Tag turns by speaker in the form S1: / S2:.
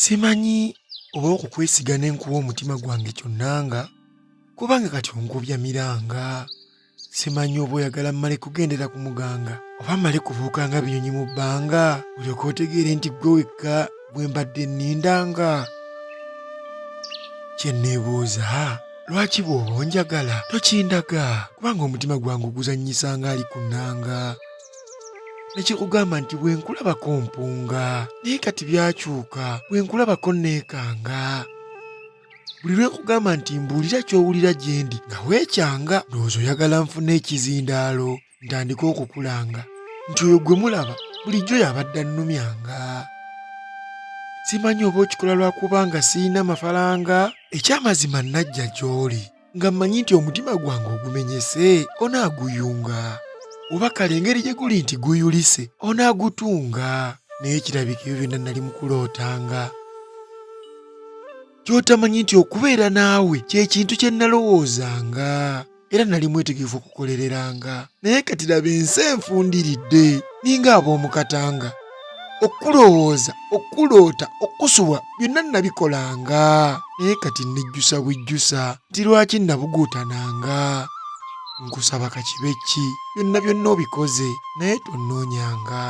S1: Simanyi oba okukwesiga ne nkuwa omutima gwange kyonnanga kubanga kati onkubya miranga. Simanyi oba oyagala mmale kugendera ku muganga oba mmale kubuuka nga binyonyi mu bbanga olyoke otegeere nti ggwe wekka gwe mbadde nnindanga. Kye nneebuuza lwaki bw'oba onjagala tokindaga kubanga omutima gwange oguzannyisa ng'ali ku nnanga. Ne kikugamba nti bwe nkulabako mpunga naye kati byakyuka bwe nkulabako neekanga. Buli lwe nkugamba nti mbuulira ky'owulira gye ndi nga weekyanga ndowooza oyagala nfune ekizindaalo ntandike okukulanga nti oyo gwe mulaba bulijjo y'abadde annumyanga. Simanyi oba okikola lwa kuba nga sirina mafalanga. Ekyamazima nnajja gy'oli nga mmanyi nti omutima gwange ogumenyese onaaguyunga oba kale engeri gye guli nti guyulise onaagutunga naye kirabika ebyo byonna nnali mu kulootanga. Ky'otamanyi nti okubeera naawe kye kintu kye nnalowoozanga era nali mwetegefu okukolereranga naye kati laba ensi enfundiridde ninga ab'omu katanga okulowooza okuloota okusubwa byonna nnabikolanga naye kati nnejjusa bujjusa nti lwaki nnabuguutananga nkusaba kakibe ki byonna byonna obikoze naye tonnoonyanga.